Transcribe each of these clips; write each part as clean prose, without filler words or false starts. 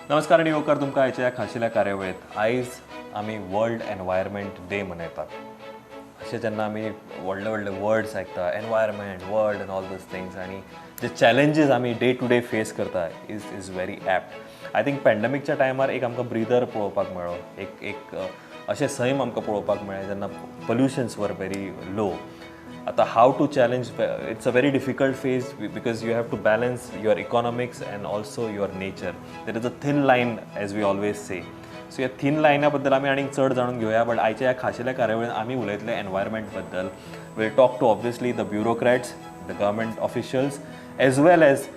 नमस्कार आनी येवकार तुमकां आयच्या ह्या खाशेल्या कार्यावळींत. आयज आमी वर्ल्ड एनवायरमेंट डे मनयतात. अशें जेन्ना आमी व्हडले व्हडले वर्ड्स आयकता, environment, world and all those things, आनी जे चॅलेंजीस आमी डे टू डे फेस करता is very apt. I think पॅन्डमिकच्या टायमार एक आमकां ब्रिदर पळोवपाक मेळ्ळो, एक एक अशें सैम आमकां पळोवपाक मेळ्ळें जेन्ना पोल्युशन्स वर व्हेरी लो. आतां how to challenge, it's a very difficult phase because you have to balance your economics and also your nature. There is a thin line, as we always say. So ह्या थीन लायना बद्दल आमी आनीक चड जाणून घेवया, but आयच्या ह्या खाशेल्या कार्यावळीन आमी उलयतले एनवायरमेंट बद्दल. We'll talk to obviously the bureaucrats, the government officials, as well as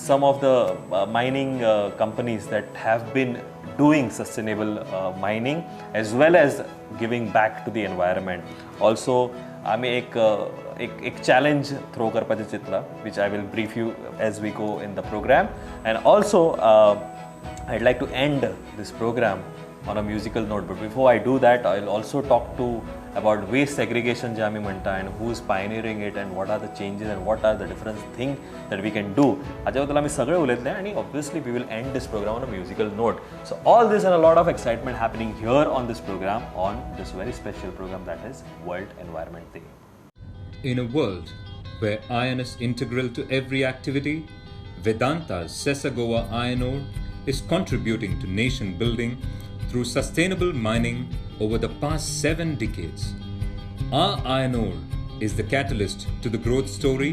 some of the mining companies that have been doing sustainable mining as well as giving back to the environment. Also, आमी एक एक एक challenge throw करपाचें चिंतलां, which I will brief you as we go in the program. And also I'd like to end this program on a musical note, but before I do that, I'll also talk to about waste segregation जे आमी म्हणटा and who is pioneering it and what are the changes and what are the different thing that we can do. हाच्या बद्दल आमी सगळे उलयतले आनी obviously we will end this program on a musical note. So all this and a lot of excitement happening here on this program, on this very special program that is World Environment Day. In a world where iron is integral to every activity, Vedanta's Sesa Goa Iron Ore is contributing to nation building through sustainable mining over the past 7 decades. Our iron ore is the catalyst to the growth story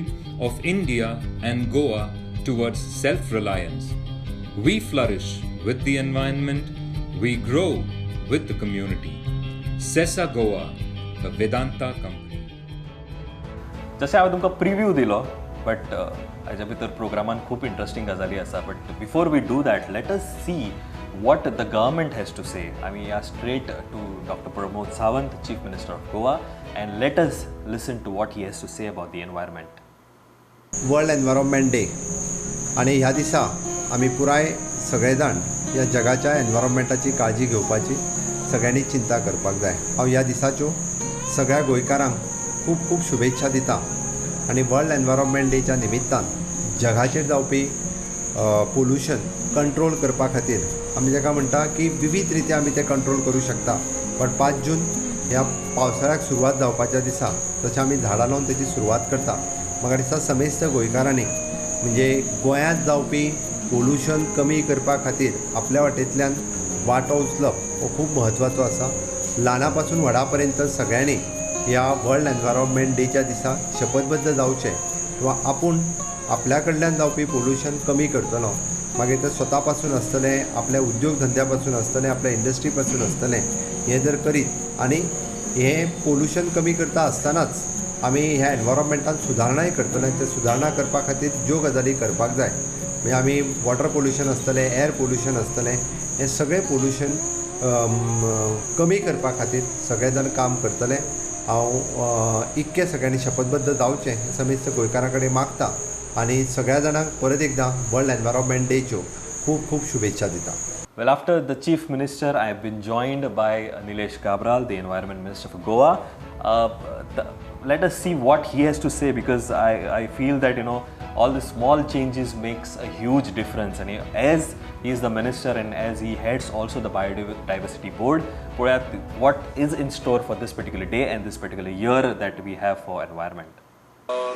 of India and Goa towards self reliance. We flourish with the environment, we grow with the community. Sesa Goa, a Vedanta company. जशें हांवें तुमकां preview दिलो, but हाज्या भितर प्रोग्रामान खूब interesting गजाली आसा, but before we do that, let us see what the government has to say. I mean, yeah, straight to Dr. Pramod Sawant, Chief Minister of Goa, and let us listen to what he has to say about the environment. World environment day आनी ह्या दिसा आमी पुराय सगळे जाण ह्या जगाच्या एनवायरमेंटाची काळजी घेवपाची सगळ्यांनी चिंता करपाक जाय. हांव ह्या दिसाच्यो सगळ्या गोंयकारांक खूब खूब शुभेच्छा दिता आनी वर्ल्ड एनवायरमेंट डेच्या निमित्तान जगाचेर जावपी पोल्युशन कंट्रोल करपा खातीर आमी जाका म्हणटा की विवीध रित्या आमी तें कंट्रोल करूं शकता, पण 5 जून ह्या पावसाळ्याक सुरवात जावपाच्या दिसा जशें आमी झाडां लावन तेची सुरवात करता, म्हाका दिसता समेस्त गोंयकारांनी म्हणजे गोंयांत जावपी पोल्युशन कमी करपा खातीर आपल्या वाटेंतल्यान वांटो उचलप हो खूब म्हत्वाचो आसा. ल्हाना पासून व्हडा पर्यंत सगळ्यांनी ह्या वर्ल्ड एनवायरमेंट डेच्या दिसा शपथबद्ध जावचें किंवा आपूण आपल्या कडल्यान जावपी पोल्युशन कमी करतलो, मागीर तें स्वता पासून आसतलें, आपल्या उद्योग धंद्या पासून आसतलें, आपल्या इंडस्ट्री पासून आसतलें, हें जर करीत आनी हें पोल्युशन कमी करता आसतनाच आमी ह्या एनवायरमेंटान सुदारणाय करतले आनी ते सुदारणा करपा खातीर ज्यो गजाली करपाक जाय, म्हणजे आमी वॉटर पोल्युशन आसतलें, एअर पोल्युशन आसतलें, हें सगळें पोल्युशन कमी करपा खातीर सगळे जाण काम करतले. हांव इतकें सगळ्यांनी शपथबद्ध जावचें हें समेस्त गोंयकारां कडेन मागता आनी सगळ्या जाणांक परत एकदां वर्ल्ड एनवायरमेंट डेच्यो खूब खूब शुभेच्छा दिता. Well, after the Chief Minister, I have been joined by Nilesh Cabral, the Environment Minister for Goa. Let us see what he has to say, because I feel that all the small changes makes a huge difference. And as he is the minister and as he heads also the Biodiversity Board, पळोवया what is in store for this particular day and this particular year that we have for environment.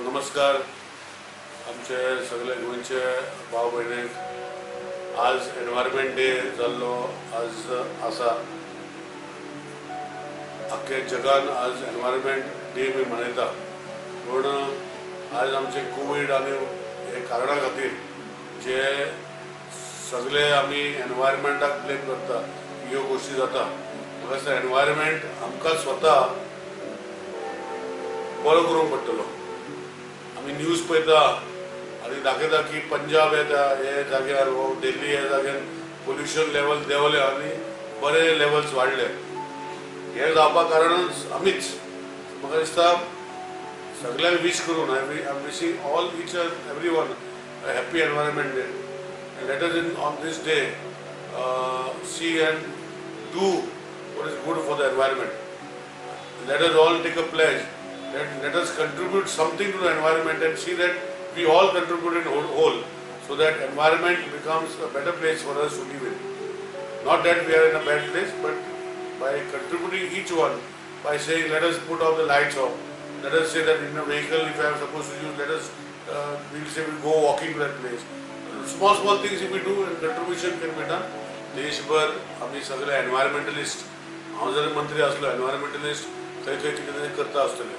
नमस्कार आमचे सगळे गोंयचे भाव भयणीक. आज environment day जाल्लो आज आसा. आख्ख्या जगान आज एनवायरमेंट डे बी मनयता, पूण आज आमचे कोवीड आनी हे कारणा खातीर जे सगळे आमी एनवायरमेंटाक ब्लेम करता, ह्यो गोश्टी जाता. म्हाका दिसता एनवायरमेंट आमकां स्वता बरो करूंक पडटलो. आमी न्यूज पळयता आनी दाखयता की पंजाब येता हे जाग्यार वा दिल्ली ह्या जाग्यार पोल्युशन लेवल देंवलें आनी बरे लेवल्स वाडले. हें जावपा कारणच आमीच. म्हाका दिसता सगळ्यांक वीश करून, I am wishing all, each and every one happy Environment Day, and let us in on this day see and do what is good for the environment. Let us all take a pledge that let us contribute something to the environment and see that we all contribute in whole, so that environment becomes a better place for us to live in. Not that we are in a bad place, but by contributing each one, by saying let us put off the lights off, let us say that in a vehicle if I am supposed to use, let us we'll say we go walking to that place. Small small things if we do and contribution can be done. देशभर आमी सगळे environmentalist, हांव जरी मंत्री आसलो environmentalist खंय खंय कितें तरी करता आसतले.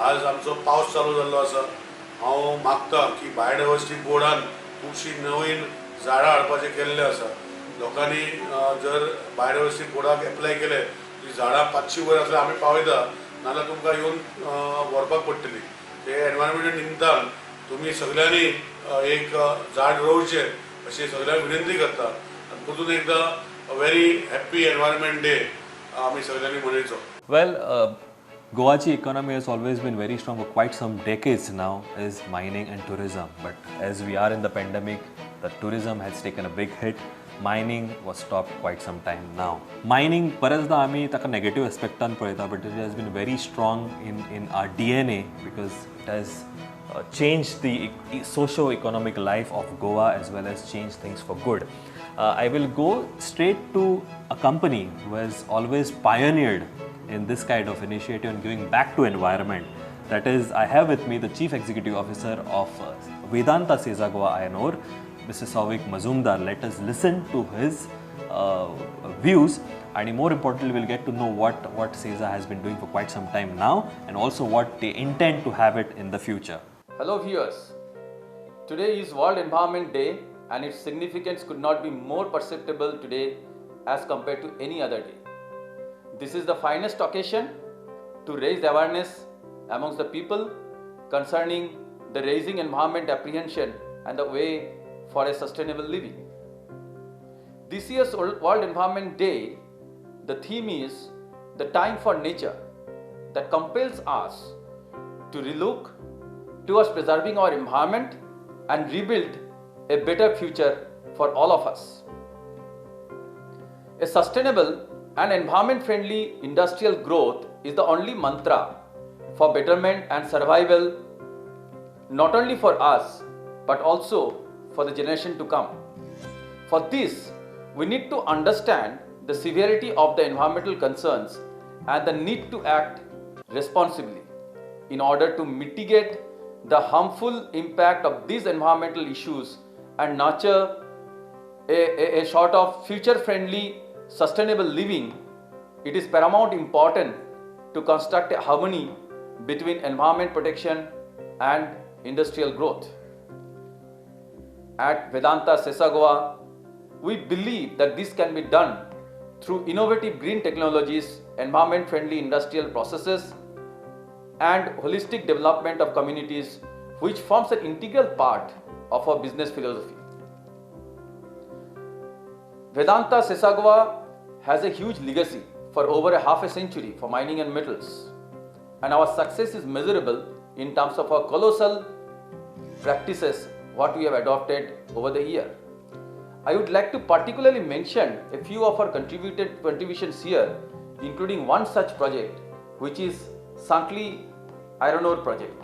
आज आमचो पावस चालू जाल्लो आसा. हांव मागता की बायोडायवर्सिटी बोर्डान खुबशीं नवीन झाडां हाडपाचें केल्लें आसा. लोकांनी जर बायोडायवर्सिटी बोर्डाक एप्लाय केलें ती झाडां 500 वयर आसल्यार आमी पावयता, नाजाल्यार तुमकां येवन व्हरपाक पडटली. ते एनवायरमेंटा निमतान तुमी सगळ्यांनी एक झाड रोवचें अशी सगळ्यांक विनंती करता. आनी परतून एकदां व्हेरी हॅप्पी एनवायरमेंट डे आमी सगळ्यांनी मनयचो. Well, Goachi economy has always been very strong for quite some decades now, is mining and tourism. But as we are in the pandemic, the tourism has taken a big hit. Mining was stopped quite some time now. Mining, बरेचदा आमी ताका negative aspectan पळयता, but it has been very strong in our DNA because it has changed the socio-economic life of Goa as well as changed things for good. I will go straight to a company who has always pioneered in this kind of initiative and giving back to environment. That is, I have with me the Chief Executive Officer of Vedanta Sesa Goa Iron Ore, Mr. Souvik Mazumdar. Let us listen to his views, and more importantly, we'll get to know what Sesa has been doing for quite some time now and also what they intend to have it in the future. Hello viewers, today is World Environment Day and its significance could not be more perceptible today as compared to any other day. This is the finest occasion to raise awareness amongst the people concerning the raising environment apprehension and the way for a sustainable living. This year's World Environment Day, the theme is the time for nature, that compels us to relook towards preserving our environment and rebuild a better future for all of us. A sustainable and environment-friendly industrial growth is the only mantra for betterment and survival, not only for us but also for the generation to come. For this, we need to understand the severity of the environmental concerns and the need to act responsibly in order to mitigate the harmful impact of these environmental issues and nurture a sort of future-friendly sustainable living. It is paramount important to construct a harmony between environment protection and industrial growth. At Vedanta Sesa Goa, we believe that this can be done through innovative green technologies, environment-friendly industrial processes, and holistic development of communities, which forms an integral part of our business philosophy. Vedanta Sesa Goa has a huge legacy for over a half a century for mining and metals, and our success is measurable in terms of our colossal practices what we have adopted over the year. I would like to particularly mention a few of our contributions here, including one such project, which is Sankhali Iron Ore Project.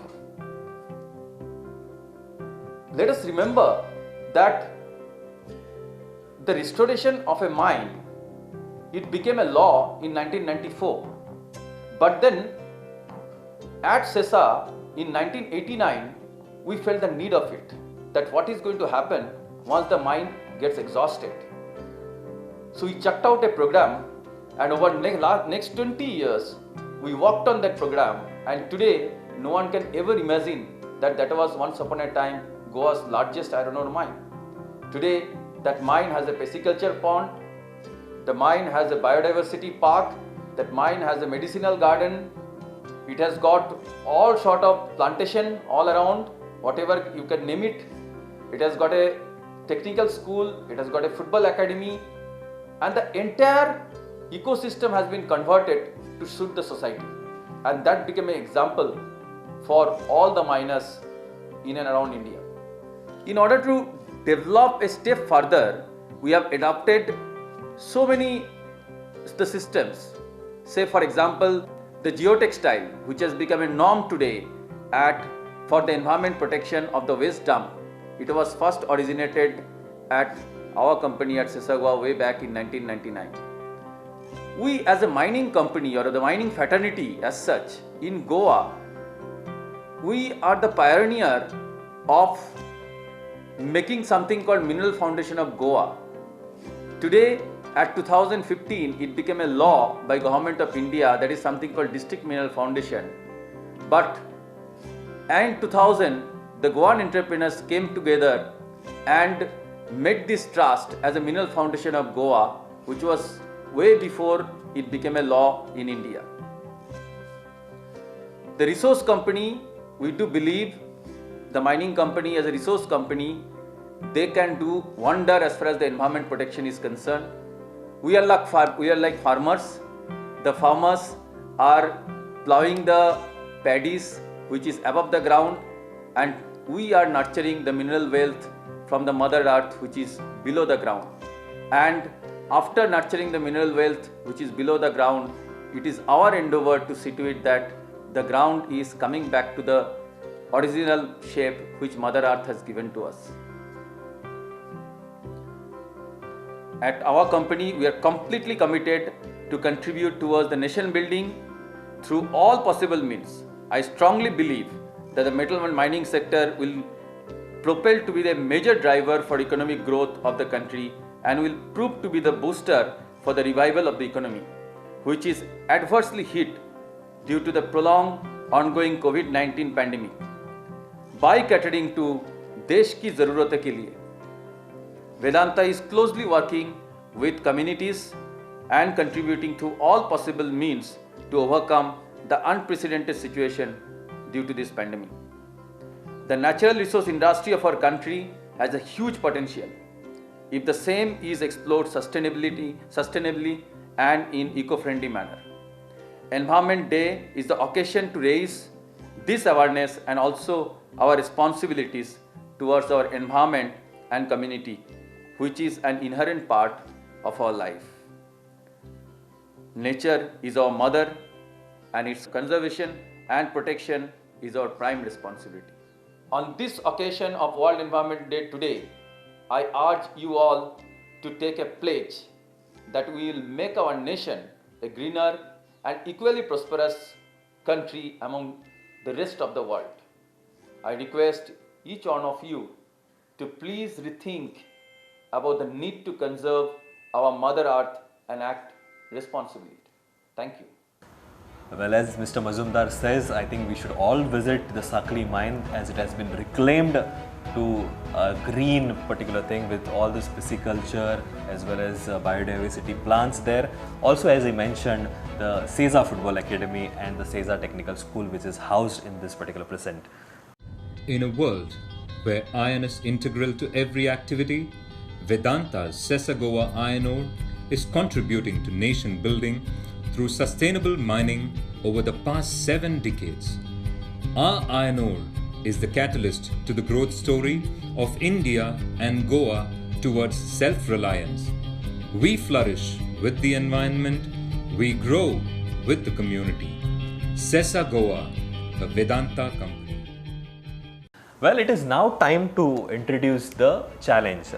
Let us remember that the restoration of a mine, it became a law in 1994. But then at Sesa in 1989, we felt the need of it, that what is going to happen once the mine gets exhausted. So we chucked out a program, and over next 20 years, we worked on that program, and today no one can ever imagine that that was once upon a time Goa's largest iron ore mine. Today, that mine has a pisciculture pond, the mine has a biodiversity park, that mine has a medicinal garden, it has got all sort of plantation all around, whatever you can name it. It has got a technical school, it has got a football academy, and the entire ecosystem has been converted to suit the society. And that became an example for all the miners in and around India. In order to develop a step further, we have adopted so many the systems. Say for example, the geotextile, which has become a norm today for the environment protection of the waste dump. It was first originated at our company at Sesa Goa way back in 1999. We as a mining company or the mining fraternity as such in Goa, we are the pioneer of making something called Mineral Foundation of Goa. Today at 2015, it became a law by Government of India, that is something called District Mineral Foundation. But in 2000, the Goan entrepreneurs came together and made this trust as a Mineral Foundation of Goa, which was way before it became a law in India. The resource company, we do believe the mining company as a resource company, they can do wonder as far as the environment protection is concerned. We are like farmers. The farmers are plowing the paddies which is above the ground, and we are nurturing the mineral wealth from the mother earth which is below the ground. And after nurturing the mineral wealth which is below the ground, it is our endeavor to see to it that the ground is coming back to the original shape which Mother Earth has given to us. At our company, we are completely committed to contribute towards the nation building through all possible means. I strongly believe that the metal and mining sector will propel to be the major driver for economic growth of the country and will prove to be the booster for the revival of the economy, which is adversely hit due to the prolonged ongoing COVID-19 pandemic. By catering to देश की ज़रूरतों K लिए, Vedanta is closely working with communities and contributing through all possible means to overcome the unprecedented situation due to this pandemic. The natural resource industry of our country has a huge potential if the same is explored sustainably and in eco-friendly manner. Environment Day is the occasion to raise this awareness and also our responsibilities towards our environment and community, which is an inherent part of our life. Nature is our mother, and its conservation and protection is our prime responsibility. On this occasion of World Environment Day today, I urge you all to take a pledge that we will make our nation a greener and equally prosperous country among the rest of the world. I request each one of you to please rethink about the need to conserve our Mother Earth and act responsibly. Thank you. Well, as Mr. Mazumdar says, I think we should all visit the Sankhali mine as it has been reclaimed to a green particular thing with all this pisciculture as well as biodiversity plants there. Also, as I mentioned, the Sesa Football Academy and the Sesa Technical School, which is housed in this particular precinct. In a world where iron is integral to every activity, Vedanta's Sesa Goa Iron Ore is contributing to nation building through sustainable mining over the past 7 decades. Our iron ore is the catalyst to the growth story of India and Goa towards self-reliance. We flourish with the environment, we grow with the community. Sesa Goa, a Vedanta company. Well, it is now time to introduce the challenge.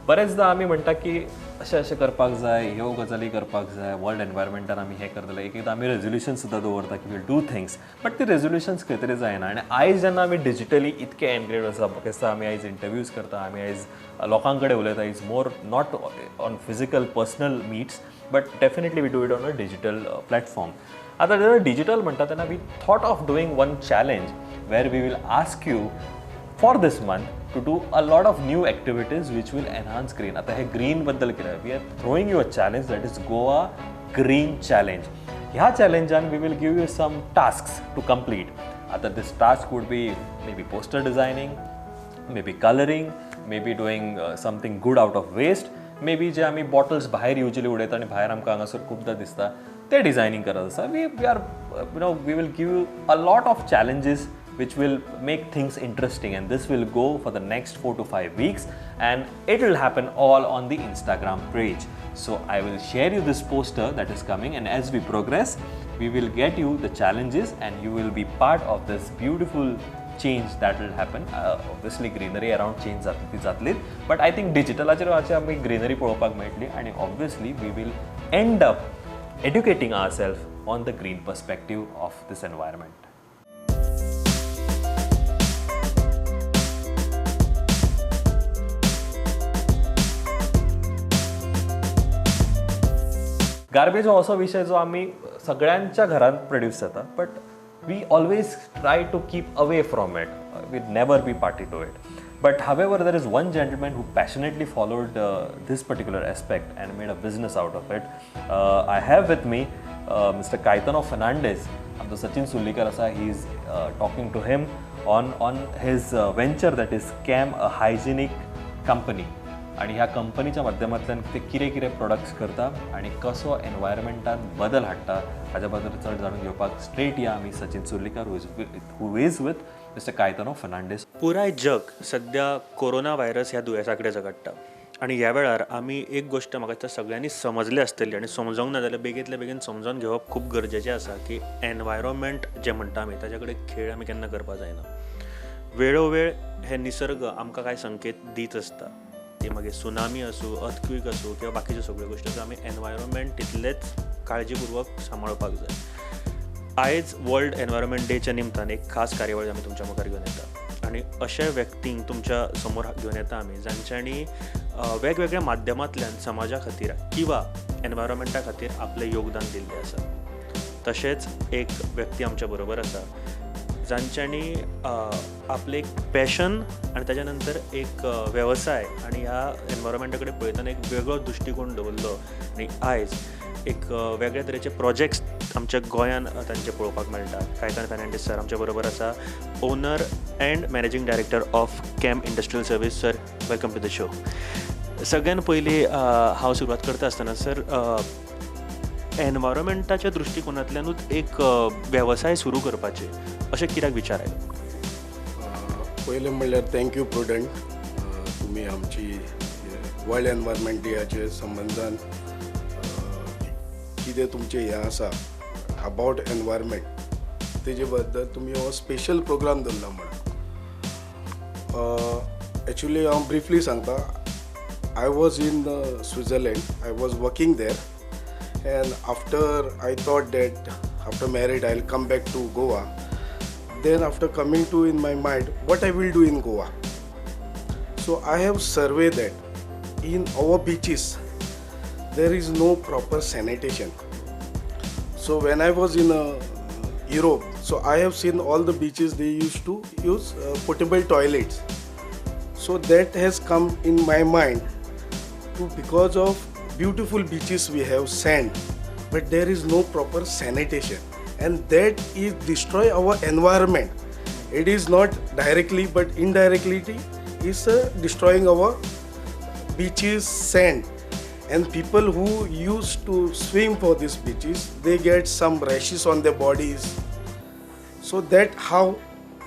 बरेचदा आमी म्हणटा की अशें अशें करपाक जाय, ह्यो गजाली करपाक जाय, वर्ल्ड एनवायरमेंटान आमी हें करतले. एक एकदां आमी रेजोल्युशन सुद्दां दवरता की will do things, but ती रेजोल्युशन्स खंय तरी जायना. आनी आयज जेन्ना आमी डिजिटली इतके एनग्रेड आसा, because आमी आयज इंटरव्यूज करता, आमी आयज लोकां कडेन उलयता, is more not on physical personal meets, but definitely we do it on a digital platform. आतां जेन्ना डिजिटल म्हणटा तेन्ना we thought of doing one challenge where we will ask you for this month to do a lot of new activities which will enhance green. आता हे green बद्दल कितें, we are throwing you a challenge, that is Goa Green Challenge. ह्या चॅलेंजान we will give you some tasks to complete. आता this task would be maybe poster designing, maybe coloring, maybe doing something good out of waste, maybe जे आमी bottles भायर usually उडयता आनी भायर आमकां हांगासर खूबदां दिसता ते डिझायनींग करत आसा. We are, you know, we will give you a lot of challenges which will make things interesting, and this will go for the next 4 to 5 weeks, and it will happen all on the Instagram page. So I will share you this poster that is coming, and as we progress, we will get you the challenges and you will be part of this beautiful change that will happen. Obviously greenery around change जातली ती जातलीच, but I think डिजिटलाचेर आमी greenery पळोवपाक मेळटली आनी obviously we will end up educating ourselves on the green perspective of this environment. Garbage हो असो विशय जो आमी सगळ्यांच्या घरांत प्रोड्यूस जाता, but we always try to keep away from it, we never be party to it. But however, there is one gentleman who passionately followed this particular aspect and made a business out of it. I have with me Mr. Caetano Fernandes. आमचो सचिन सुर्लीकर आसा, he is talking to him on his venture that is Cam, a hygienic company. आनी ह्या कंपनीच्या माध्यमांतल्यान ते कितें कितें products करता आनी कसो एनवायरमेंटान बदल हाडटा हाज्या बद्दल चड जाणून घेवपाक स्ट्रेट या आमी Sachin Surlikar who is with mister Caetano Fernandes. पुराय जग सद्या कोरोना व्हायरस ह्या दुयेंसा कडेन झगडटा आनी ह्या वेळार आमी एक गोश्ट म्हाका दिसता सगळ्यांनी समजली आसतली आनी समजोंक ना जाल्यार बेगींतल्या बेगीन समजोन घेवप खूब गरजेचें आसा की एनवायरोमेंट जें म्हणटा आमी ताच्या कडेन खेळ आमी केन्ना करपाक जायना. वेळोवेळ हे निसर्ग आमकां कांय संकेत दीत आसता, ती मागीर सुनामी आसूं, अर्थक्वेक आसूं किंवा बाकीच्यो सगळ्यो गोश्टी आसूं, आमी एनवायरोमेंट तितलेंच काळजीपुर्वक सांबाळपाक जाय. आयज वर्ल्ड एनवायरोमेंट डेच्या निमतान एक खास कार्यावळ आमी तुमच्या मुखार घेवन येता आनी अशे व्यक्तींक तुमच्या समोर घेवन येता आमी जांच्यांनी वेगवेगळ्या माध्यमांतल्यान समाजा खातीर किंवा एनवायरोमेंटा खातीर आपलें योगदान दिल्लें आसा. तशेंच एक व्यक्ती आमच्या बरोबर आसा जांच्यांनी आपलें एक पॅशन आनी ताच्या नंतर एक वेवसाय आनी ह्या एनवायरोमेंटा कडेन पळयतना एक वेगळो दृश्टिकोण दवरलो आनी आयज एक वेगळ्या तरेचे प्रोजेक्ट्स आमच्या गोंयान तांचे पळोवपाक मेळटा. कायतान फेर्नांडीस सर आमच्या बरोबर आसा, owner and managing director of Cam industrial service. Sir, welcome to the show. सगळ्यान पयलीं हांव सुरवात करता आसतना सर, एनवायरोमेंटाच्या दृश्टिकोनांतल्यानूच एक वेवसाय सुरू करपाचें अशें कित्याक विचार आयलो? पयलें म्हणल्यार thank you prudent, तुमी आमची वर्ल्ड एनवायरमेंट डेयाचे संबंदान कितें तुमचें हें आसा अबावट एनवायरमेंट तेजे बद्दल तुमी हो स्पेशल प्रोग्राम दवरला म्हणून. एक्चुली हांव ब्रिफली सांगता, I was in Switzerland, I was working there and after I thought that after married I will come back to Goa. Then after coming to in my mind what I will do in Goa. So I have surveyed that in our beaches there is no proper sanitation. So when I was in Europe, so I have seen all the beaches they used to use portable toilets. So that has come in my mind to, because of beautiful beaches we have sand, but there is no proper sanitation and that is destroy our environment. It is not directly but indirectly it is destroying our beaches sand, and people who used to swim for these beaches, they get some rashes on their bodies. So that how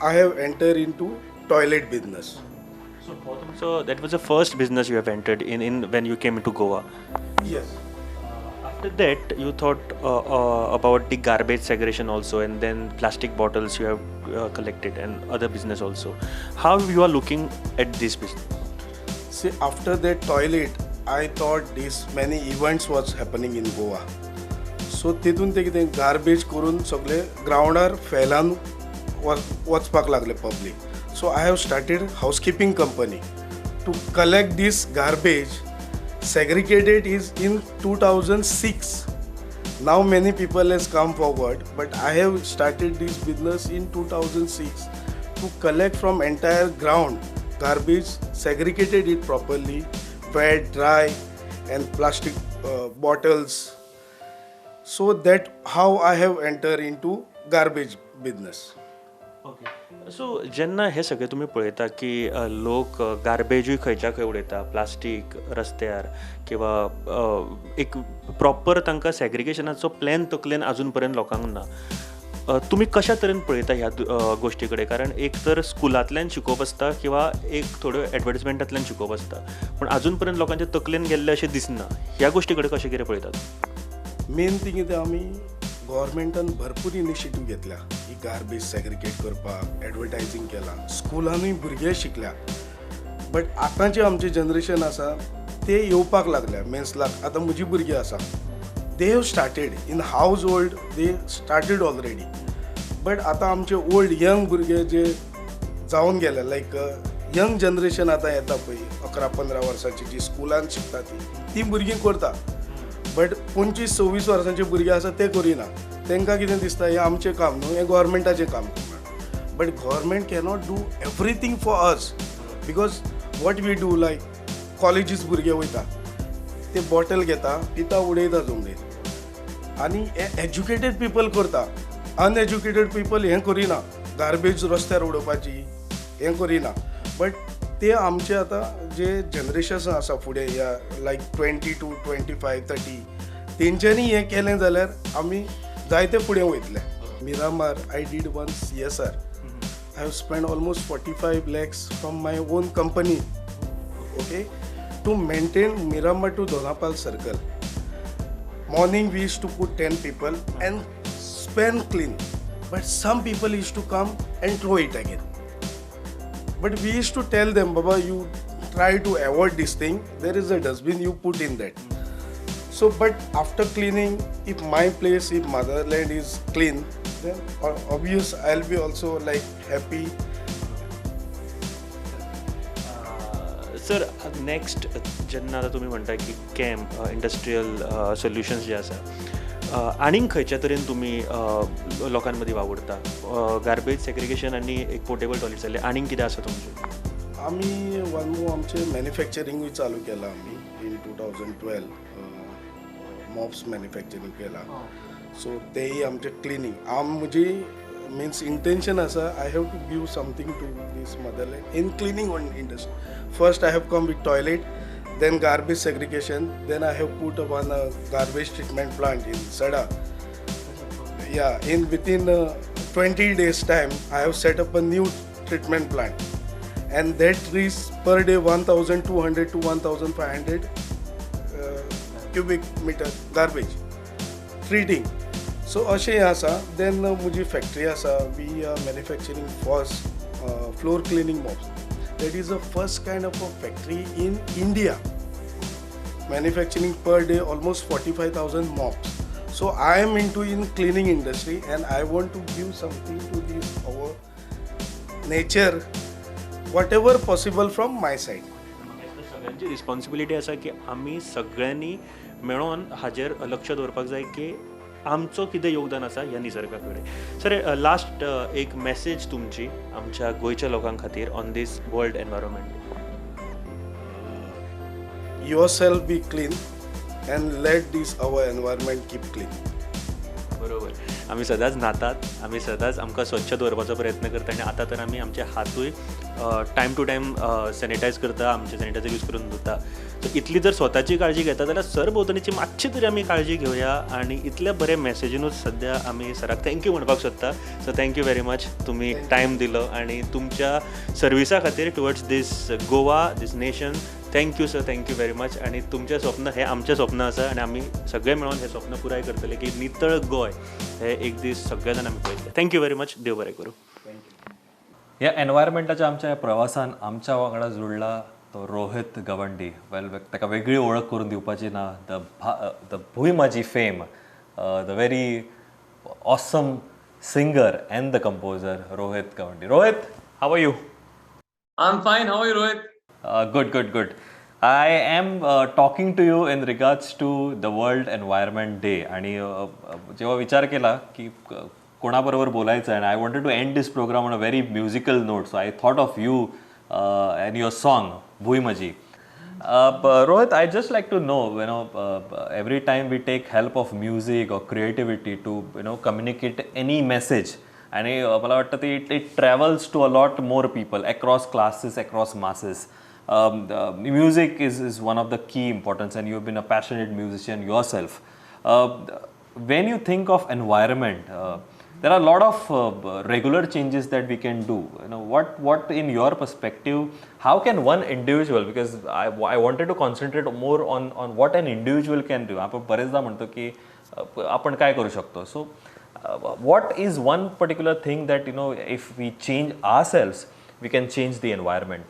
I have entered into toilet business. So that was the first business you have entered in when you came into Goa? Yes. After that you thought about the garbage segregation also, and then plastic bottles you have collected and other business also. How you are looking at this business? See, after that toilet, I thought this many events was happening in Goa. So तितून ते कितें garbage करून सगळे ग्रावंडार फॅलान वचपाक लागले public. So I have started housekeeping company to collect this garbage. Segregated is in 2006. Now many people has come forward, but I have started this business in 2006 to collect from entire ground garbage, segregated it properly, wet, dry and plastic bottles. So that how I have entered into garbage business. Okay. So जेन्ना हे सगळे तुमी पळयता की लोक गार्बेजूय खंयच्या खंय उडयता, प्लास्टीक रस्त्यार किंवा एक प्रॉपर तांकां सेग्रिगेशनाचो प्लॅन तकलेन आजून पर्यंत लोकांक ना, तुमी कशा तरेन पळयता ह्या गोश्टी कडेन? कारण एक तर स्कुलांतल्यान शिकोवप आसता किंवा एक थोड्यो एडवर्टिजमेंटांतल्यान शिकोवप आसता, पूण आजून पर्यंत लोकांच्या तकलेन गेल्लें अशें दिसना. ह्या गोश्टी कडेन कशें कितें पळयतात? मेन थिंग कितें, आमी गव्हर्मेंटान भरपूर इनिशिएटीव घेतल्या ही गार्बेज सेग्रिगेट करपाक एडवर्टायजींग केलां, स्कुलानूय भुरगे शिकल्या. बट आतांचे आमचें जनरेशन आसा ते येवपाक लागल्या. मिन्स लायक आतां म्हजी भुरगीं आसा, they have started in household, they started already. But आतां आमचे ओल्ड यंग भुरगे जे जावन गेले, लायक यंग जनरेशन आतां येता पळय 11-15 वर्सांची जी स्कुलान शिकता ती भुरगीं करता. बट 25-26 वर्सांचे भुरगे आसा ते करिना. तांकां कितें दिसता हें आमचें काम न्हू, हें गव्हर्मेंटाचें काम. But government cannot do everything for us because what we do like colleges भुरगे वयता ते बॉटल घेता, पिता, उडयता जमनीर. आनी एज्युकेटेड पिपल करता, अनएज्युकेटेड पिपल हें करिना, गार्बेज रस्त्यार उडोवपाची हें करिना. बट ते आमचे आतां जे जनरेशन आसा फुडें ह्या लायक 22, 25, 30 तेंच्यांनी हें केलें जाल्यार आमी जायते फुडें वयतले. Miramar I did one CSR. I have spend almost 45 lakhs from my own company, okay, to maintain Miramar to Dona Paula circle. Morning we used to put 10 people and spend clean, but some people used to come and throw it again. But we used to tell them, Baba, you try to avoid this thing, there is a dustbin, you put in that. So, but after cleaning, if my place, if motherland is clean, then obvious I'll be also like happy. Sir, next जेन्ना आतां तुमी म्हणटा की camp industrial solutions जे आसा, आनीक खंयच्या तरेन तुमी लोकां मदीं वावुरता? गार्बेज सेग्रिगेशन आनी एक पोर्टेबल टॉयलेट जालें, आनीक कितें आसा तुमचें? आमी वन मोर आमचें मॅन्युफॅक्चरिंगूय चालू केलां आमी इन 2012 मॉप्स मॅन्युफॅक्चरींग केलां. सो तेय आमचें क्लिनींग म्हजी मिन्स इंटेन्शन आसा, I have to give something to this motherland in cleaning on industry. First I have come with toilet, then garbage segregation, then I have put one garbage treatment plant in Sada. Yeah, in within 20 days time I have set up a new treatment plant and that treats per day 1200 to 1500 cubic meter garbage treating. So अशें आसा. Then म्हजी factory आसा, we are manufacturing first floor cleaning mops. That is the first kind of a factory in India, manufacturing per day almost 45,000 mops. So I am into in cleaning industry and I want to give something to this our nature, whatever possible from my side. सगळ्यांची responsibility आसा की आमी सगळ्यांनी मेळोन हाजेर लक्ष दवरपाक जाय की आमचो कितें योगदान आसा ह्या निसर्गा कडेन. सर, लास्ट एक मॅसेज तुमची आमच्या गोंयच्या लोकां खातीर on this world environment. Yourself be clean and let this our environment keep clean. बरोबर, आमी सदांच न्हातात, आमी सदांच आमकां स्वच्छ दवरपाचो प्रयत्न करता आनी आतां तर आमी आमचे हातूय टायम टू टायम सॅनिटायज करता, आमचे सॅनिटायझर यूज करून धुता. सो इतली जर स्वताची काळजी घेता जाल्यार सरभोंवतणीची मातशी तरी आमी काळजी घेवया. आनी इतल्या बरे मॅसेजीनूच सद्या आमी सराक thank you म्हणपाक सोदता. So thank you very much, तुमी टायम दिलो आनी तुमच्या सर्विसा खातीर towards this Goa, this nation. Thank you sir, thank you very much. आनी तुमचें स्वप्न हें आमचें स्वप्न आसा आनी आमी सगळे मेळोन हें स्वप्न पुराय करतले की नितळ गोंय हे एक दीस सगळे जाण आमी पळयतले. Thank you very much, देव बरें करूं. ह्या एनवायरमेंटाच्या आमच्या प्रवासान आमच्या वांगडा जुडला तो रोहित गवंडी. वेल, ताका वेगळी ओळख करून दिवपाची ना. The Bhuy Majhi fame, the very awesome singer and the composer Rohit Gawandi. Rohit, how are you? I am fine, how are you Rohit? Good, good, good. I am talking to you in regards to the World Environment Day. आणि जेव्हा विचार केला की कोणाबरोबर बोलायचं, and I wanted to end this program on a very musical note, so I thought of you and your song Bhuy Majhi. Rohit, I just like to know, you know, every time we take help of music or creativity to, you know, communicate any message, आणि मला वाटतं ते it travels to a lot more people across classes, across masses. Music is one of the key importance, and you have been a passionate musician yourself. When you think of environment, there are a lot of regular changes that we can do. You know, what in your perspective, how can one individual, because I wanted to concentrate more on what an individual can do. आपण बरेचदा म्हणतो की आपण काय करू शकतो. So What is one particular thing that, you know, if we change ourselves, we can change the environment?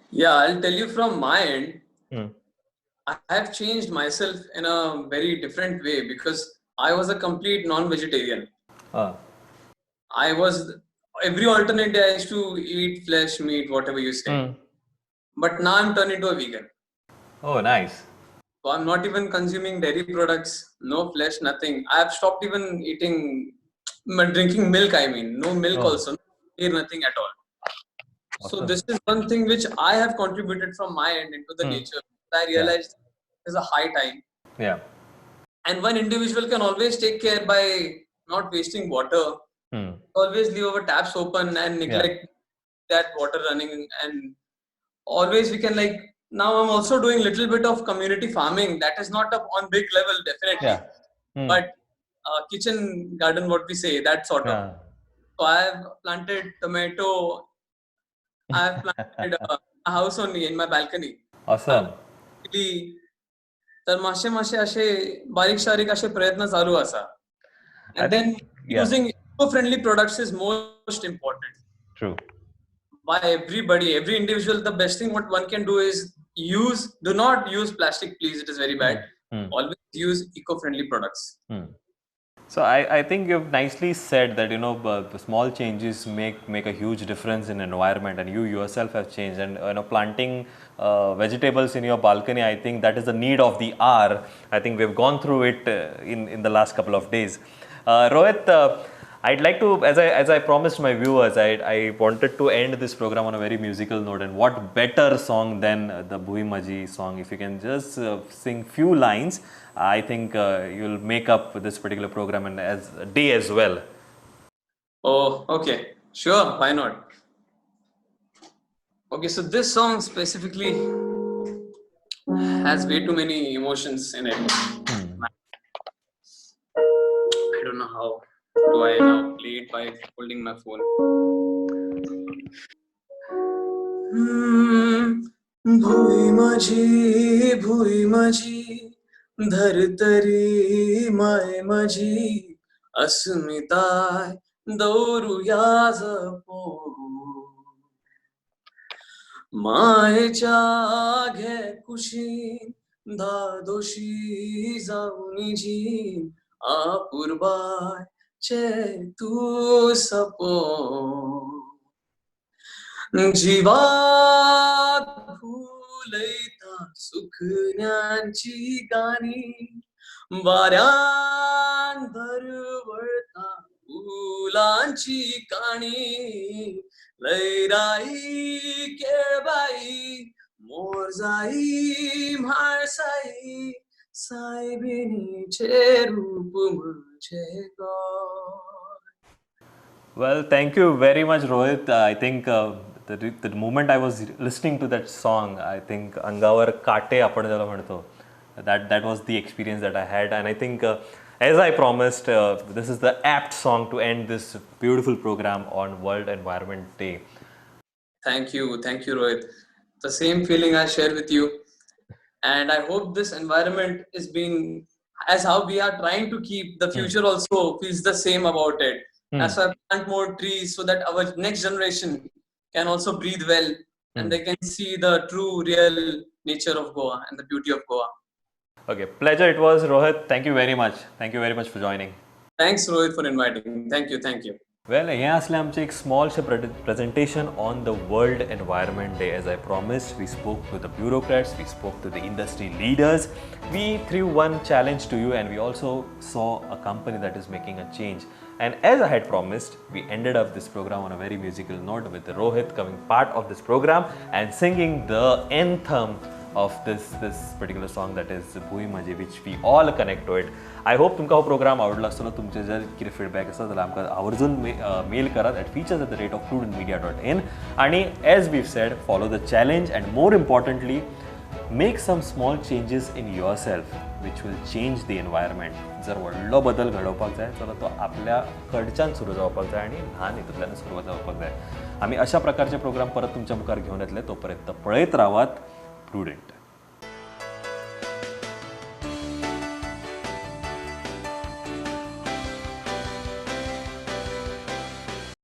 Yeah, I'll tell you from my end. I have changed myself in a very different way because I was a complete non-vegetarian. I was, every alternate day I used to eat flesh, meat, whatever you say. But now I'm turned into a vegan. Oh, nice. So I'm not even consuming dairy products, no flesh, nothing. I have stopped even eating, drinking milk, I mean. No milk also, nothing at all. Awesome. So this is one thing which I have contributed from my end into the nature. I realized it's a high time. Yeah. And one individual can always take care by not wasting water. Always leave our taps open and neglect that water running. And always we can, like, now I'm also doing little bit of community farming. That is not up on big level, definitely. Yeah. But kitchen garden, what we say, that sort of. So I have planted tomato. I have planted a house only in my balcony. Awesome. तर माशे माशे असे बारीक सारीक असे प्रयत्न चालू आसा. And then using eco-friendly products is most important. True. By everybody, every individual, the best thing what one can do is do not use plastic, please. It is very bad. Always use eco-friendly products. So I think you've nicely said that, you know, the small changes make a huge difference in environment, and you yourself have changed, and, you know, planting vegetables in your balcony, I think that is the need of the hour. I think we've gone through it in the last couple of days. Rohit, I'd like to, as I promised my viewers, I wanted to end this program on a very musical note, and what better song than the Bhuy Majhi song? If you can just sing few lines, I think you'll make up this particular program and as a day as well. Oh, okay. Sure, why not? Okay, so this song specifically has way too many emotions in it. I don't know how do I now play it by holding my phone. भूई माझी, भूई माझी, धरतरी my माझी, अस्मिताय दौरुया जपो. मायेच्या घे कुशी धादोशी जाऊनी जी, आपुरबाय चे तू सपो. जीवात फुलयता सुखण्यांची गाणी, वाऱ्यान दरवळता फुलांची काणी. लैराई केळबाई मोरजाई म्हाळसाई, सायबिणीचे रूप म्हजें Goa. Well, thank you very much, Rohit. I think the moment I was listening to that song, I think अंगावर काटे आपण ज्याला म्हणतो, that was the experience that I had. And I think, as I promised, this is the apt song to end this beautiful program on World Environment Day. Thank you, Rohit. The same feeling I share with you. And I hope this environment is being, as how we are trying to keep, the future also feels the same about it. That's why I plant more trees so that our next generation can also breathe well and they can see the true, real nature of Goa and the beauty of Goa. Okay, pleasure it was, Rohit. Thank you very much. Thank you very much for joining. Thanks, Rohit, for inviting. Thank you, thank you. Well, हें आसलें आमचें एक स्मॉलशें presentation on the World Environment Day. As I promised, we spoke to the bureaucrats, we spoke to the industry leaders, we threw one challenge to you, and we also saw a company that is making a change. And as I had promised, we ended up this program on a very musical note with Rohit coming part of this program and singing the anthem of this particular song, that is Bhuy Majhi, which we all connect to it. I hope तुमकां हो programme आवडलो आसतलो. तुमचे जर कितें feedback आसा जाल्यार आमकां आवर्जून मेल करात at features@prudentmedia.in. आनी as we've said, follow the challenge and more importantly, make some small changes in yourself which will change the environment. जर व्हडलो बदल घडोवपाक जाय जाल्यार तो आपल्या कडच्यान सुरू जावपाक जाय आनी ल्हान हितूंतल्यान सुरवात जावपाक जाय. आमी अशा प्रकारचे प्रोग्राम परत तुमच्या मुखार घेवन येतले. तोपर्यंत पळयत रावात प्रुडंट.